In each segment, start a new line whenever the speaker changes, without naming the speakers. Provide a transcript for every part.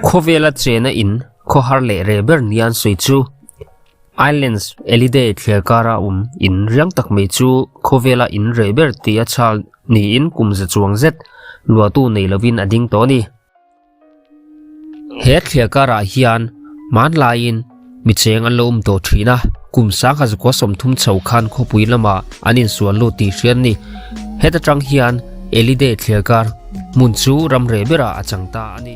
Khawvela chena in khawhar leh reh ber nia an sawi chu Islands Elide thliar kara awm in riang tak mai chu khawvela in reh ber tia chhal niin kum za chuang zet luahtu nei lovin a ding tawh a ni. He thliar karah hian hmanlaiin mi cheng an lo awm tawh thin a, kum sangha zakua 30 chho khan khawpui lamah an insual lut tih hria an ni. Heta tang hian Elide thliar kar hmun chu ram reh berah a chang ta a ni.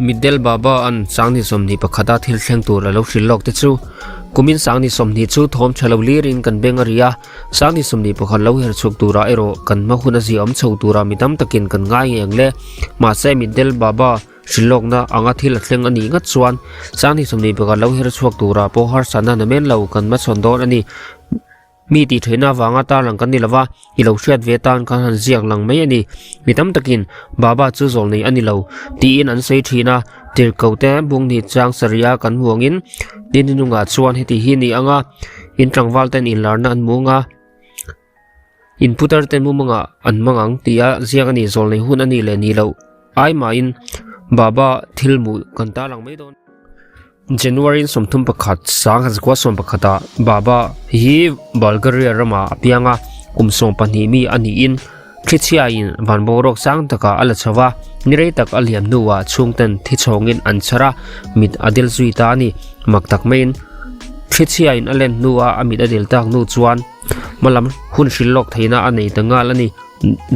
Mitdel Baba an Sangni 21 a thil thleng tur a lo hrilh lawk te chu kumin Sangni 20 chu thawm tha lo lirin kan beng a ri a, Sangni 21 lo her chhuak turah erawh kan hma hun a zia awm chho tura mi tam takin kan ngai ngei ang le. Mahse Mitdel Baba hrilh lawkna anga thil a thleng a nih ngat chuan Sangni 21 lo her chhuak turah pawh harsatna namen lo kan hmachhawn dawn a ni. Mi tih theihna avanga tarlang kan ni lova, i lo hriat ve tan khan han ziak lang mai a ni. Mi tam takin, Baba chu zawl nei a ni lo, tiin an sawi thin a. Tirhkoh te Bunghnih chang sarih-a kan hmu angin, ni nunungah chuan heti hi ni anga in tlangval ten inlarna an hmu anga, in putar ten mumangah an hmang ang tia ziak a ni. Zawl nei hun a nih leh nih loh ai mahin Baba thil hmuh kan tarlang mai dawn. January 31, 1911 ah Baba hi Bulgaria ramah a piang a, kum 12 mi a niin thlichhiain van boruak sang takah a la chho va, ni rei tak a liam hnuah chhungten thi chhawngin an chhar a, mit a dil zui ta a ni. Mak tak maiin thlichhiain a len hnuah a mit a dil tak hnu chuan hmalam hun hrilh lawk theihna a nei ta nghal a ni.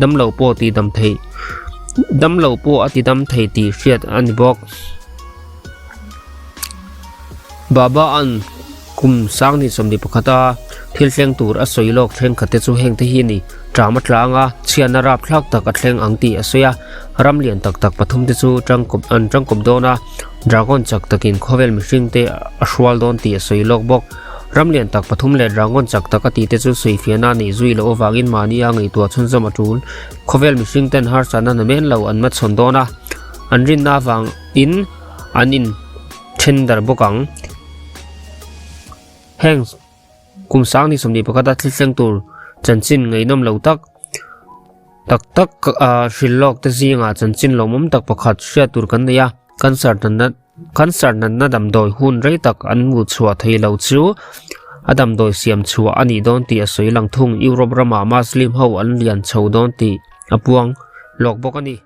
Damlo pawh ti dam thei damlo pawh a ti dam thei tih hriat a ni bawk. Baba an kum 2021 a thil thleng tur a sawi lawk thenkhat te chu heng te hi a ni. Ṭam a tlang a, chhiatna rapthlak tak a thleng ang tih a sawi a. Ram lian tak tak pathum te chu tangkawp an tangkawp dawn a, dragon chak takin khawvel mihring te a hrual dawn tih a sawi lawk bawk. Ram lian tak pathum leh dragon chak tak a tih te chu sawi fiahna a neih zui loh avangin mahni a ngaihtuah chhunzawm a ṭul. Khawvel mihring ten harsatna namen lo an hmachhawn dawn a, an rinna avangin an in then dar bawk ang. Heng kum 2021 a thil thleng tur chanchin ngaihnawm lo tak tak tak hrilh lawk te zingah chanchin lawmawm tak pakhat hriat tur kan nei a, cancer natna cancer natna damdawi hun rei tak an hmuh chhuah thei lo chu a damdawi siam chhuah a nih dawn tih a sawi lang thung. Europe ramah Muslim ho an lian chho dawn tih a puang lawk bawk a ni.